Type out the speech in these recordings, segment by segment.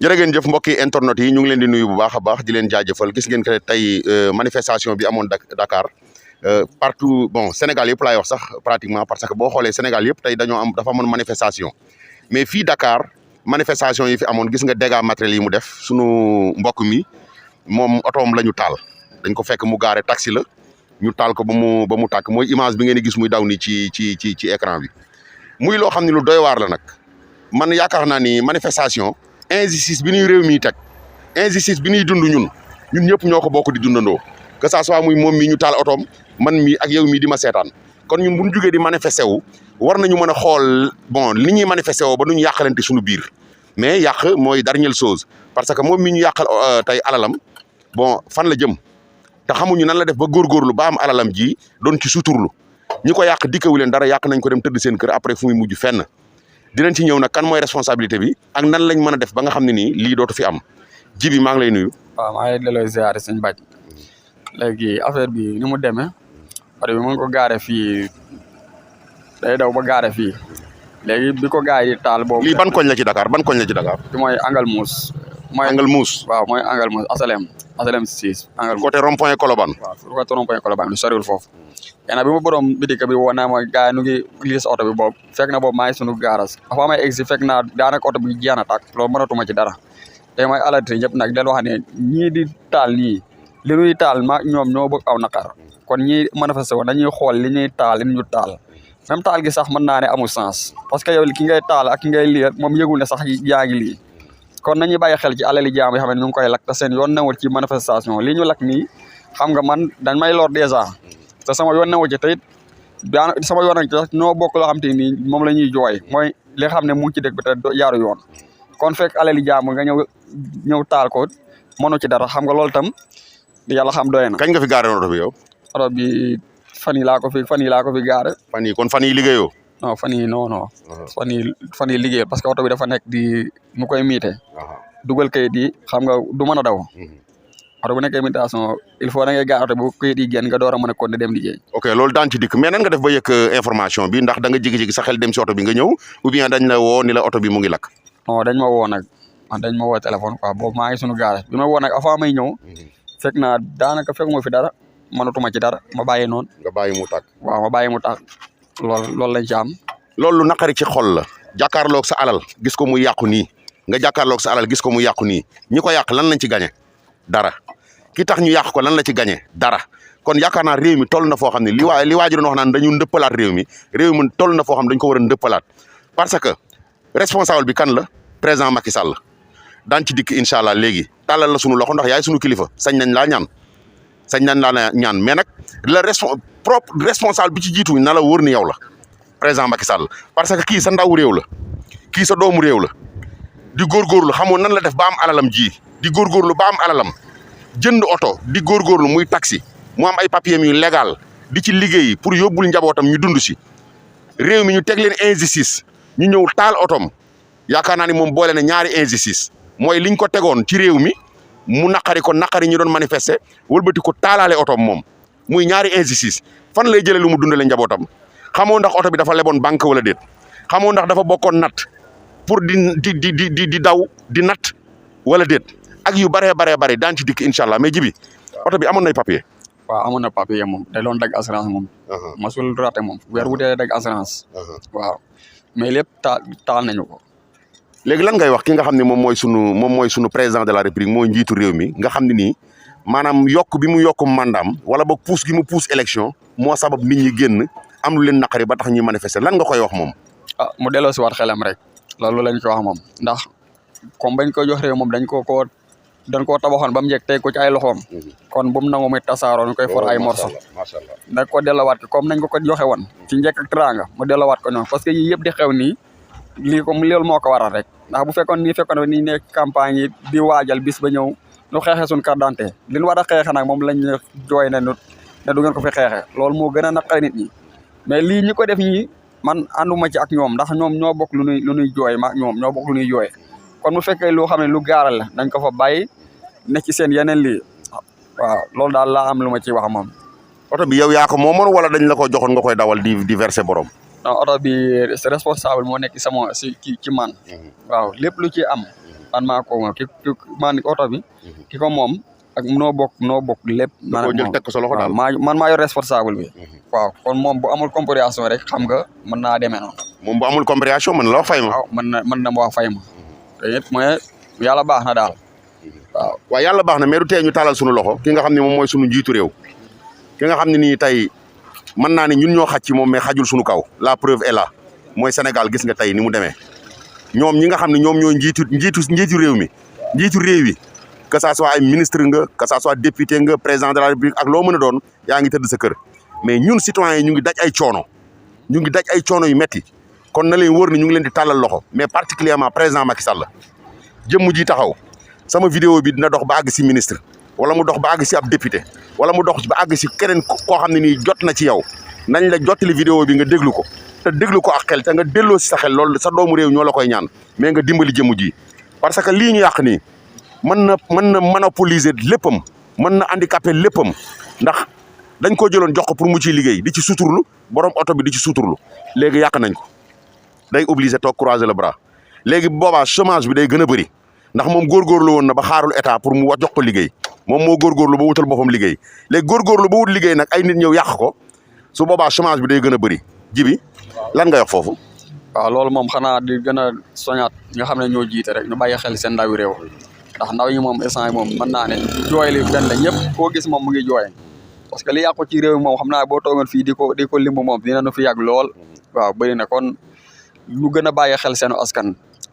jërë ngeen jëf mbokki internet yi ñu ngi leen di nuyu bu baax a baax di leen jaajëfal gis ngeen que tey manifestation bi amoon Dakar partout bon Sénégal yëpp laay wax sax pratiquement parce que boo xoolee Sénégal yëpp tey dafa amoon manifestation mais fii Dakar manifestation yi fi amoon gis nga dégâts matériels yi mu def sunu mbokk mi moom otoom la ñu taal dañ ko fekk mu gaare taxi la ñu taal ko ba mu tàkk mooy image bi ngeen di gis muy daw ni ci écran bi muy loo xam ne lu doy waar la nag man yaakaar naa ni manifestation injustice bi ñuy réew mi teg injustice bi ñuy dund ñun ñëpp ñoo ko bokk di dundandoo que ça soit muy moom mii ñu taal otoom man mii ak yow mii di ma seetaan kon ñun bu ñu jugee di manifester wu war nañu mën a xool bon li ñuy manifester woo ba nu ñu yàqalante suñu biir mais yàq mooy dernière chose parce que moom mii ñu yàqal tey alalam bon fan la jëm te xamuñu nan la def ba góorgóorlu ba am alalam ji doon ci suturlu ñi ko yàq dikkawu leen dara yàq nañ ko dem tëdd seen kër après fu muy mujj fenn dinañ ci ñëw nag kan mooy responsabilité bi ak nan lañ mën a def ba nga xam ne nii lii dootu fi am ji bi maa ngi lay nuyu. waaw maa ngi delloo ziare sëñ Bac léegi affaire bi ni mu demee parce que mu ngi ko gaare fii day daw ba gaare fii léegi bi ko gaa yi taal boobu. lii ban koñ la ci Dakar ban koñ la ci Dakar. bi mooy Angal Mousse. Angal Mousse. waaw mooy Angal Mousse Asalem 6. Angal côté rond point Colobane. waaw côté rond point Colobane lu soriwul foofu. yéen bi ma borom bitik bi woo naa ma gars yi nu ngi gis oto bi boobu fekk na boobu maa ngi sunu gaaras avant may egsi fekk naa daanaka oto bi jeex na tàkk loolu mënatuma ci dara te may alerté ñëpp nag del wax ne ñii di taal nii li ñuy taal ma ñoom ñoo bëgg aw naqar kon ñii manifesté woon dañuy xool li ñuy taal li ñu taal même taal gi sax mën naa ne amul sens parce que yow ki ngay taal ak ki ngay lii moom yëgul ne sax yaa ngi lii kon nañuy bàyyi xel ci alali jaam yi xam ne ñu ngi koy lakk te seen yoon newul ci manifestation li ñu lakk nii xam nga man dañ may lor dèjà te sama yoon newu ci teyit daan sama yoon ak sax ñoo bokk loo xam te ni moom la ñuy jooy mooy li nga xam ne mu ngi ci dëkk bi te yaaru yoon kon fekk alali jaam nga ñëw taal ko mënu ci dara xam nga loolu tam yàlla xam doy na. kañ nga fi gaare oto bi yow. oto bi fan yii laa ko fi gaare. fan yii kon fan yii liggéeyoo. non fan yii non. fan yii liggéeyoo parce que oto bi dafa nekk di mu koy miite. dugal kayit yi xam nga du mën a daw. oto bu nekkee mutation il faut da ngay gaar oto bu kayit yi génn nga door a mën a continuer dem liggéey. ok loolu daan ci dikk mais nan nga def ba yëg information bi ndax da nga jékki-jékki sa xel dem si oto bi nga ñëw ou bien dañ la woo ni la oto bi mu ngi lakk. non dañ ma woo nag dañ ma woo téléphone quoi boobu maa ngi sunu gaar bi ma woo nag avant may ñëw fekk naa daanaka fekkuma fi dara mënatuma ci dara ma bàyyi noonu. nga bàyyi mu tàkk. waaw ma bàyyi mu tàkk loolu lañ ci am. loolu lu naqari ci xol la jàkkaarloog sa alal gis ko mu yàqu nii nga jàkkaarloog sa alal gis ko mu yàqu nii ñi ko yàq lan lañ ci gañe dara ki tax ñu yàq ko lan la ci gañe dara kon yaakaar naa réew mi toll na foo xam ne li waa ji doon wax naan dañu ndëppalaat réew mi toll na foo xam ne dañ ko war a ndëppalaat parce que responsable bi kan la président Macky Sall daan ci dikk incha allah léegi tàllal la sunu loxo ndax yaay sunu kilifa sañ nañ laa ñaan mais nag la responsable bi ci jiitu na la wóor ni yow la président Macky Sall parce que kii sa ndaw réew la kii sa doomu réew la di góorgóorlu xamoon nan la def ba am alalam ji di góorgóorlu ba am alalam jënd oto di góorgóorlu muy taxi mu am ay papiers yu légal di ci liggéey pour yóbbul njabootam ñu dund si réew mi ñu teg leen injustice ñu ñëw taal otom yaakaar naa ni moom boole na ñaari injustice mooy liñ ko tegoon ci réew mi mu naqari ñu doon manifester wëlbati ko taalaale otom moom muy ñaari injustice fan lay jëlee lu mu dundale njabootam xamoo ndax oto bi dafa leboon banque wala déet xamoo ndax dafa bokkoon natt pour di daw di natt wala déet ak yu baree daan ci dikk incha allah mais jibi oto bi amoon nay papier. waaw amoon na papier moom day doon dagg assurance moom. masul raté moom weer wu dee dagg assurance. waaw mais lépp taal nañu ko. léegi lan ngay wax ki nga xam ne moom mooy sunu président de la république mooy njiitu réew mi nga xam ne nii maanaam yokk bi mu yokk mandaam wala boog pousse gi mu pousse élection moo sabab nit ñi génn am lu leen naqari ba tax ñuy manifester lan nga koy wax moom. mu delloo si waat xelam rek loolu lañ ko wax moom ndax comme bañ ko jox réew moom dañ koo tabaxoon ba mu njëkk teg ko ci ay loxoom kon bu mu nangu muy tasaaroo ñu koy for ay morso nag ko delloowaat ko comme nañ ko joxe woon ci njëkk ak teraanga mu delloowaat ko noonu parce que yii yëpp di xew nii lii comme loolu moo ko waral rek ndax bu fekkoon nii nekk campagne yi di waajal bis ba ñëw ñu xeexee suñu carte d'identité li ñu war a xeexe nag moom lañ jooy ne du ngeen ko fi xeexe loolu moo gën a naqari nit ñi mais lii ñi ko def ñi man ànduma ci ak ñoom ndax ñoom ñoo bokk lu ñuy jooy ma ñoom ñoo bokk lu ñuy jooy kon mu fekkee loo xam ne lu gaaral la dañ ko fa bàyyi ne ci seen yeneen lii waaw loolu daal laa am lu ma ciy wax moom. oto bi yow yaa ko moomoon wala dañ la ko joxoon nga koy dawal di verser borom. non oto bi c'est responsable moo nekk ci man. waaw lépp lu ci am man maa ko moom ki man oto bi ki ko moom ak noo bokk lépp. da koo jël teg ko sa loxo daal man maa yor responsable bi. waaw kon moom bu amul compréhension rek xam nga mën naa demee noonu. moom bu amul compréhension mën la wax fay ma. waaw mën na ma wax fay ma. te it mooy yàlla baax na daal waaw. waaw yàlla baax na mais du tee ñu taalal suñu loxo ki nga xam ne moom mooy suñu njiitu réew ki nga xam ne nii tey mën naa ne ñun ñoo xaj ci moom mais xajul suñu kaw la preuve est là mooy Sénégal gis nga tey ni mu demee ñoom ñi nga xam ne ñoom ñooy njiitu réew mi njiitu réew yi que ça soit ay ministre nga que ça soit député nga président de la république ak loo mën a doon yaa ngi tëdd sa kër mais ñun citoyens yi ñu ngi daj ay coono yu metti kon na leen wóor ni ñu ngi leen di tàllal loxo mais particulièrement président Macky Sall jëmm ji taxaw sama vidéo bi dina dox ba àgg si ministre wala mu dox ba àgg si ab député wala mu dox ba àgg si keneen koo xam ne nii jot na ci yow nañ la jottali vidéo bi nga déglu ko te déglu ko ak xel te nga delloo si sa xel loolu sa doomu réew ñoo la koy ñaan mais nga dimbali jëmm ji parce que lii ñu yàq nii mën na monopoliser léppam mën na handicapé léppam ndax dañ ko jëloon jox ko pour mu ciy liggéey di ci suturlu borom oto bi di ci suturlu léegi yàq nañ ko day obligé toog croiser le bras léegi boobaa chômage bi day gën a bëri ndax moom góorgóorlu woon na ba xaarul état pour mu jox ko liggéey moom moo góorgóorlu ba wutal boppam liggéey léegi góorgóorlu ba wut liggéey nag ay nit ñëw yàq ko su boobaa chômage bi day gën a bëri jibi lan nga wax foofu. waaw loolu moom xanaa di gën a soñaat nga xam ne ñoo jiite rek ñu bàyyi xel seen ndawi réew ndax ndaw yi moom instant yi moom mën naa ne jooy li benn la ñëpp koo gis moom mu ngi jooy parce que li yàqu ci réew mi moom xam naa boo toogoon fii di ko limb moom dina nu fi yàgg lool waaw bëri na kon lu gën a bàyyi xel seenu askan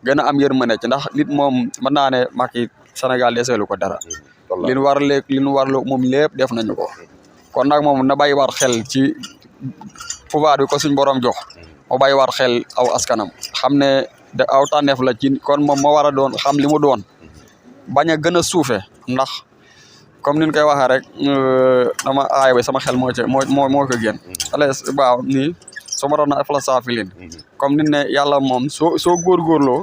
gën a am yërmande ci ndax nit moom mën naa ne Macky Sénégal deseelu ko dara li ñu war moom lépp def nañu ko kon nag moom na bàyyi war xel ci pouvoir bi ko suñ borom jox moo bàyyi war xel aw askanam xam ne da aw tànneef la ci kon moom moo war a doon xam li mu doon bañ a gën a suufe ndax comme ni ñu koy waxee rek dama aay ba sama xel moo ko génn ales waaw nii su ma doon na afla saafilin comme ni ne yàlla moom soo góorgóorloo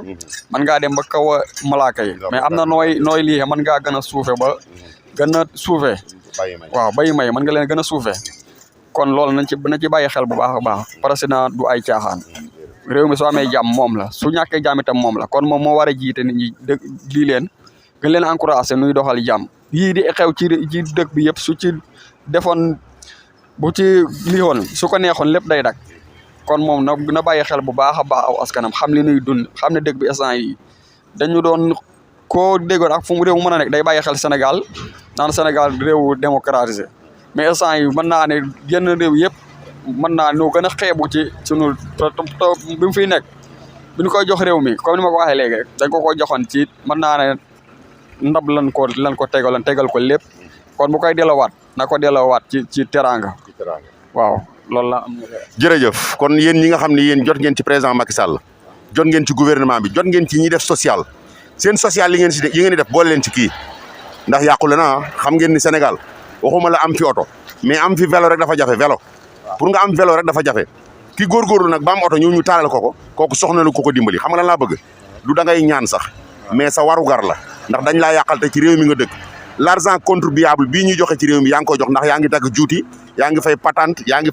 mën ngaa dem ba kaw a malaaka yi mais am na nooy lii mën ngaa gën a suufe ba gën a suufe waaw bayi may mën nga leen gën a suufe kon loolu na ci bàyyi xel bu baax a baax président du ay caaxaan réew mi soo amee jàmm moom la su ñàkkee jàmm itam moom la kon moom moo war a jiite nit ñi lii leen gën leen encouragé nuy doxal jàmm yii di xew ci dëkk bi yëpp su ci defoon bu ci lii su ko neexoon lépp day dak kon moom na bàyyi xel bu baax a baax aw askanam xam li nuy dund xam ne dëkk bi instant yi dañu doon koo déggoon ak fu mu réew mën a nekk day bàyyi xel Sénégal naan Sénégal réew démocratisé mais instant yi mën naa ne yenn réew yëpp mën naa noo gën a xeebu ci sunu bi mu fiy nekk bi ñu koy jox réew mi comme ni ma ko waxee léegi rek dañ ko joxoon ci mën naa ne ndab lan ko tegal ko lépp kon bu koy delloowaat na ko delloowaat ci teraanga waaw loolu la am. jërëjëf kon yéen ñi nga xam ne yéen jot ngeen ci président Macky Sall jot ngeen ci gouvernement bi jot ngeen ci ñi def social seen social yi ngeen di def boole leen ci kii ndax yàqule na xam ngeen ni Sénégal waxuma la am fi oto mais am fi vélo rek dafa jafe vélo pour nga am vélo rek dafa jafe ki góorgóorlu nag ba am oto ñu taalal ko kooku soxna lu ko dimbali xam nga lan laa bëgg du da ngay ñaan sax mais sa warugar la ndax dañ laa yàqal te ci réew mi nga dëkk l'argent contribuable bii ñuy joxe ci réew mi yaa ngi koy jox ndax yaa ngi dagg juuti yaa ngi fay patente yaa ngi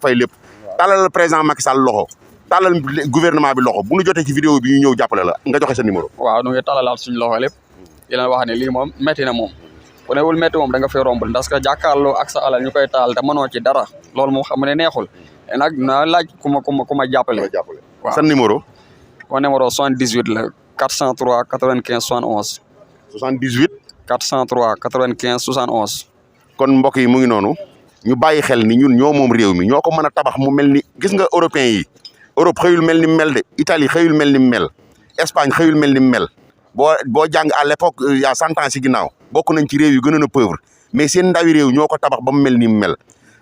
fay lépp tàllal président Macky Sall loxo tàllal gouvernement bi loxo bu ñu jotee ci vidéo bi ñu ñëw jàppale la nga joxe sa numéro. waaw nu ngi tàllalaat suñu loxo lépp di leen wax ne lii moom métti na moom bu newul métti moom da nga fay rombal parce que jàkkaarloo ak sa alal ñu koy taal te mënoo ci dara loolu moom xam ne neexul te nag na laaj ku ma jàppale. waaw sa numéro. mon numéro 78 la 403 95 71. 78. 403 95 71. kon mbokk yi mu ngi noonu ñu bàyyi xel ni ñun ñoo moom réew mi ñoo ko mën a tabax mu mel ni gis nga européens yi Europe xëyul mel ni mu mel de Italie xëyul mel ni mu mel Espagne xëyul mel ni mu mel boo jàng à l'époque il y a 100 ans si ginnaaw bokk nañ ci réew yu gënoon a pauvre mais seen ndawi réew ñoo ko tabax ba mu mel ni mu mel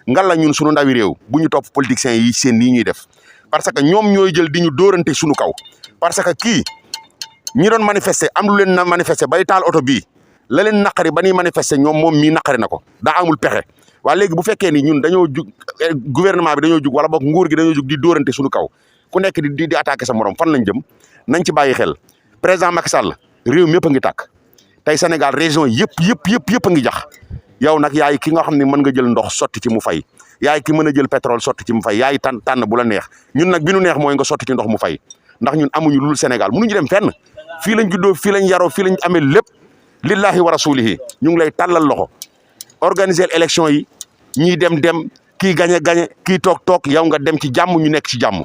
ngal la ñun sunu ndawi réew bu ñu topp politiciens yi seen nii ñuy def parce que ñoom ñooy jël di ñu dóorante sunu kaw parce que kii ñi doon manifester am lu leen na manifester bay taal oto bii la leen naqari ba ñuy manifester ñoom moom mii naqari na ko daa amul pexe waaye léegi bu fekkee ni ñun dañoo jug gouvernement bi dañoo jug wala boog nguur gi dañoo jug di dóorante suñu kaw ku nekk di attaquer sa morom fan lañ jëm nañ ci bàyyi xel président Macky Sall réew mi yëpp a ngi tàkk tey Sénégal région yëpp a ngi jax yow nag yaay ki nga xam ne mën nga jël ndox sotti ci mu fay yaay ki mën a jël pétrole sotti ci mu fay yaay tànn bu la neex ñun nag bi nu neex mooy nga sotti ci ndox mu fay ndax ñun amuñu lul Sénégal mënuñu dem fenn fii lañ juddoo fii lañ yaroo fii lañ amee lépp lillahi wa rasulihi ñu ngi lay tàllal loxo organiser élection yi ñii dem kii gañe kii toog yow nga dem ci jàmm ñu nekk ci jàmm